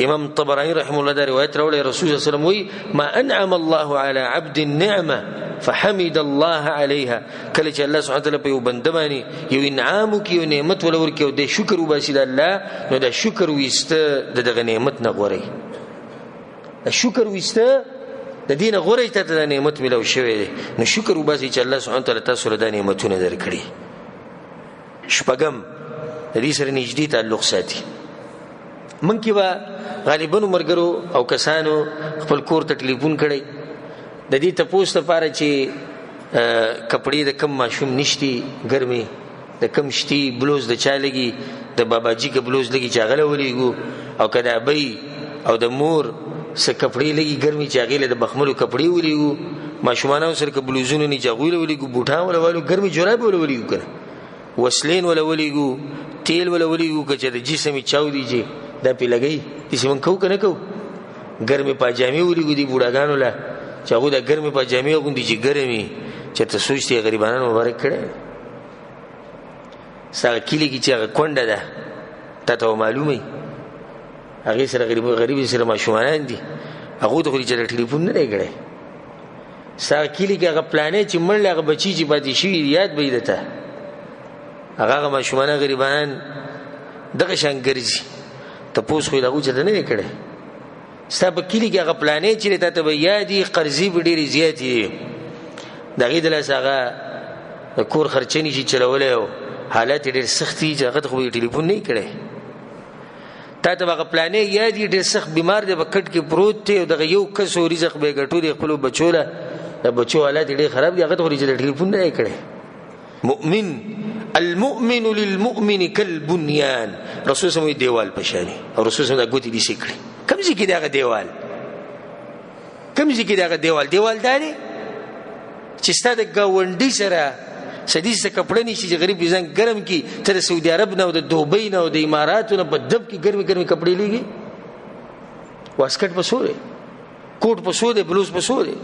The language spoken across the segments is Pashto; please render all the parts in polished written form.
امام طبراني رحمه الله دا روایت راوړی، رسول الله صلی الله علیه وسلم وایي ما انعم الله على عبد النعمه فحمد الله عليها. کله چې الله سبحانه وتعالی په یو بنده باندې یو انعام وکړي، یو نعمت وله ورکړي او دی شکر وباسي د الله، نو دا شکر ویسته د دغه نعمت نه غوره وي. دا شکر ویسته د دې نه غوره چې تا ته دا نعمت میلاو شوی دی، نو شکر وباسي چې الله سبحانه وتعالی تاسو له دا نعمتونه درکړي. شپږم، د دې سره نږدې تعلق ساتي. مونږ کې به غالباً ملګرو او کسانو خپل کور ته ټلیفون کړی د دې تپوس لپاره چې کپړې د کم ماشوم نشتي ګرمې، د کم شتي بلوز د چا لګي، د باباجي که بلوز لګي چې هغه له ولېږو، او که د ابۍ او د مور څه کپړې لګي ګرمې چې هغې له د بخملو کپړې ولېږو، ماشومانو سره که بلوزونه ني چې هغوی له ولېږو، بوټان وله والو، ګرمې جرابې وله ولېږو، که نه وسلین وله ولېږو، تیل وله ولېږو، که چېرې جسم یې چاودي چې دا پرې لګوي، داسې موږ کوو که نه کوو؟ ګرمې پاجامې ولېږو دې بوډاګانو له چې هغوی دا ګرمې پاجامې اغوندي چې ګرمې، چېرته سوچ دی غریبانانو مبارک کړی. ستا هغه کلي کې چې هغه کونډه ده تا ته به معلومه وي، هغې سره غریب سره ماشومانان دي، هغو ته خو دې چېرته ټلیفون نه دی کړی. ستا هغه کلي کې هغه پلانی چې مړ دی، هغه بچي چې پاتې شوي دي، یاد به یې درته، هغه هغه ماشومانان غریبانان دغه شان ګرځي، تپوس خو یې د هغو چېرته نه دی کړی. ستا په کلي کې هغه پلانی چې دی تا ته به یاد وي، قرضې به ډېرې زیاتې دي، د هغې د لاسه هغه د کور خرچه نشي چلولی او حالات یې ډېر سخت دي چې هغه ته خو به یې ټلیفون نه کړی. تا ته به هغه پلانی یاد وي، ډېر سخت بیمار دی، په کټ کې پروت دی او دغه یو کس او رزق به یې ګټو دی خپلو بچو له، د بچو حالات یې ډېر خراب دي، هغه ته خو دې چې ټلیفون نه دی کړی. مؤمن، المؤمن للمؤمن كالبنيان، رسول سم دیوال پشانی، او رسول سم دا ګوتې دې کړې، کوم ځای کې دغه دیوال، کوم ځای کې دغه دیوال، دیوال دا دی چې ستا د ګاونډي سره سدي څه کپړه نشي چې غریب ځان ګرم کړي، ته د سعودي عرب نه او د دوبۍ نه او د اماراتو نه په دب کې ګرمې ګرمې کپړې لېږي، واسکټ په څو دی، کوټ په څو دی، بلوز په څو دی،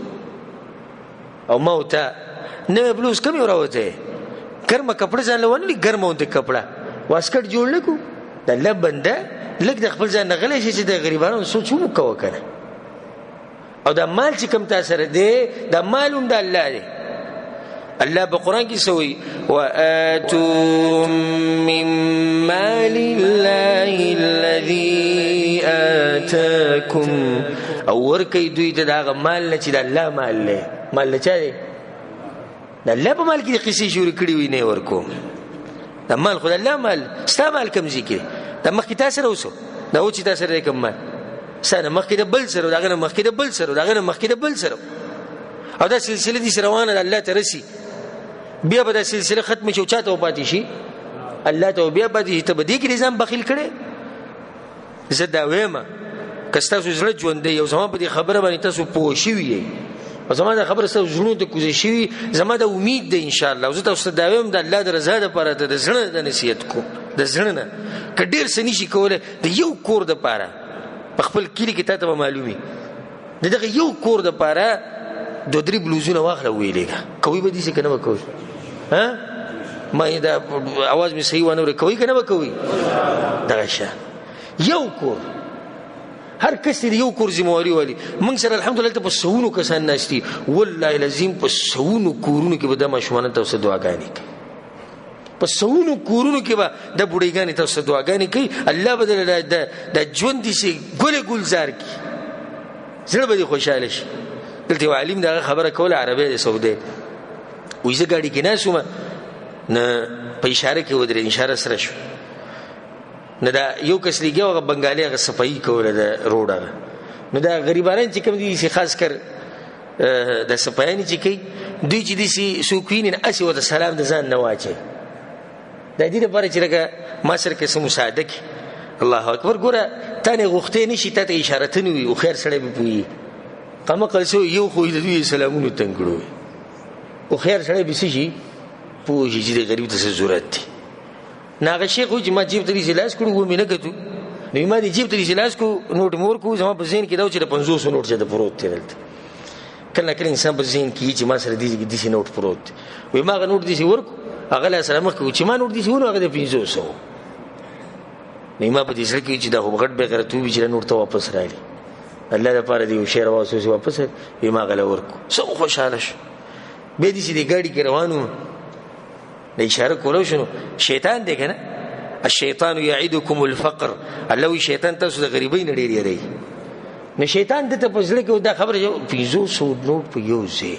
او ما او تا نوی بلوز کم یو راوتی، ګرمه کپړه ځان له ونه ګرمه غوندې کپړه، واسکټ جوړ نه کړو. د الله بنده لږ د خپل ځان نه غلی شي چې د غریبانو سوچ هم وکوه که نه. او دا مال چې کوم تا سره دی، دا مال هم د الله دی. الله په قرآن کې څه وایي؟ وآتوا من مال الله الذي آتاكم، او ورکوي دوی ته د هغه مال نه چې د الله مال دی. مال له چا دی؟ د الله په مال کې د قصې شروع کړې وي، نه یې ورکوم. دا مال خو د الله مال، ستا مال کوم ځای کې دی؟ دا مخکې تا سره اوسو، دا اوس چې تا سره دی کوم مال؟ ستا نه مخکې د بل سره، د هغه نه مخکې د بل سره، د هغه نه مخکې د بل سره، او دا سلسله دې روانه ده، الله ته رسي. بیا به دا سلسله ختمه شي او چا ته پاتې شي؟ الله ته بیا پاتې شي. ته به دې کې ځان بخیل کړې؟ زه دا وایم که ستاسو زړه ژوندی او زما په دې خبره باندې تاسو پوه شوي یئ او زما دا خبره ستاسو زړونو ته کوزه شوي، زما دا امید دی انشاءالله. او زه تاسو ته دا وایم د الله د رضا دپاره ته د زړه د نصیحت کوم، د زړه نه که ډېر څه نشي کولی د یو کور دپاره په خپل کلي کې تا ته به معلوم وي، د دغه یو کور دپاره دوه درې بلوزونه واخله ویې لېږه. کوي به داسې که نه به کوي؟ ها ما یې دا اواز مې صحیح وانه ورېد، کوي که نه به کوي؟ دغه شه یو کور، هر کس دې یو کور ذمهواري والي. موږ سره الحمدلله ته په سوونو کسان ناست دي، والله العظیم په سوونو کورونو کې به دا ماشومان تاسو دعاګانې کوي، په سوونو کورونو کې به دا بوډۍګانې تاسو دعاګانې کوي. الله به د ژوند داسې ګلې ګلزار کړي، زړه به دې خوشحاله شي. دلته یو عالم د هغه خبره کوله، عربی دی، سعودی، وایي زه ګاډي کې ناست وم، نه په اشاره کې ودرېد، اشاره سره شو، نه دا یو کس لګیا هغه بنګالی هغه صفایي کوله د روډ هغه، نو دا غریبانان چې کوم دي چې خاص کر د صفایانې چې کوي دوی چې داسې څوک ویني نو هسې ورته سلام د ځان نه واچوي، د دې لپاره چې لکه ما سره که څه مساعده کړي. الله اکبر، ګوره تا نه غوښتی نه شي، تا ته اشارتن وي، هوښیار سړی به پوهېږي. قمقل څه یو خو یې د دوی سلامونو تنګ کړو، هوښیار سړی به څه شي پوه شي چې د غریب ته څه ضرورت دی. نه هغه شیخ و چې ما جیب ته داسې لاس کړو، ومې نه کتو، نو ما دې جیب ته داسې لاس کړو، نوټ مې ورکړو، زما په ذهن کې دا و چې د پنځوسو نوټ چې پروت دی دلته. کله کله انسان په ذهن کې چې ما سره دې کې داسې نوټ پروت دی، وایي ما هغه نوټ داسې ورکړو، هغه لا سره مخکې چې ما نوټ داسې ونیو، هغه د پنځوسو و. نو ما په دې زړه کې چې دا خو غټ بېغیرتوب وي چې نور ته واپس راغلی، الله دپاره دې یو شی راواستو چې واپس وي، ما هغه له ورکړو. څه خوشحاله شو. بیا دې چې د ګاډي کې روان وم، د اشاره کولو شو، نو شیطان دی که نه، الشیطان یعدکم الفقر، الله وایي شیطان تاسو د غریبۍ نه ډېر یېروي. نو شیطان ده ته په زړه کې دا خبره یو 500 نوټ په یو ځای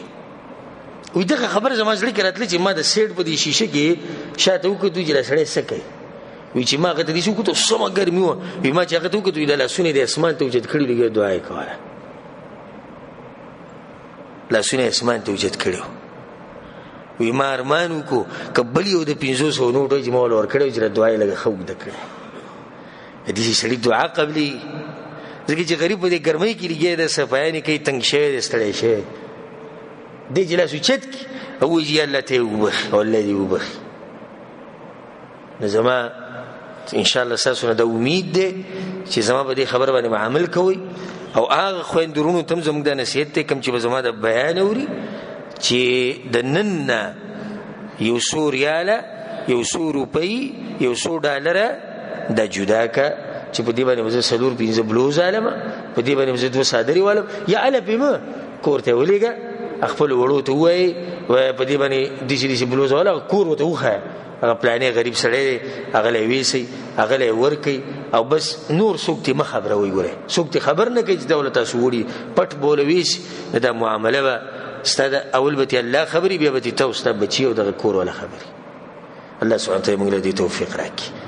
وایي، دغه خبره زما زړه کې راتله چې ما د سیټ په دې شیشه کې شاته وکتو چې دا سړی څه کوي. وایي چې ما هغه ته داسې وکتو، سمه ګرمي وه. وایي ما چې هغه ته وکتو، وایي دا لاسونه یې د اسمان ته اوچت کړي، لږه دعا یې کوله، لاسونه یې اسمان ته اوچت کړي وو. وایي ما ارمان وکړو که بل یو د 500 نوټ وای چې ما ورله ورکړی وای چې دا دعا یې لږه ښه اوږده کړې. داسې سړي دعا قبلېږي، ځکه چې غریب په دې ګرمۍ کې لګیا دی، صفایانې کوي، تنګ شوی دی، ستړی شوی دی، چې لاس اوچت کړي او وایي چې یا الله ته یې وبخښي او الله دې وبخښي. نو زما ان شاء الله ستاسو نه دا امید دی چې زما په دې خبره باندې به عمل کوئ، او هغه خویندو وروڼو ته هم زموږ دا نصیحت دی کوم چې به زما د بیان اوري چې د نن نه یو څو ریاله، یو څو روپۍ، یو څو ډالره دا جدا که چې په دې باندې به زه څلور پنځه بلوز والم، په دې باندې به زه دوه څادرې والم، یا هله پرې مه کور ته یې ولېږه، خپلو وړو ته ووایې، وایه په دې باندې داسې داسې بلوز واله، هغه کور ورته وښیه، هغه پلانې غریب سړی دی، هغه له یې ویسئ، هغه له یې ورکئ، او بس نور څوک ترې مه خبروئ. ګورئ څوک ترې خبر نه کوي چې دا ورله تاسو وړي، پټ به ورله ویسي. نو دا معامله به ستا د اول به ترې الله خبري، بیا به ترې ته او ستا بچي او دغه کور والا خبري. الله سبحانه وتعالی موږ له دې توفیق راکړي.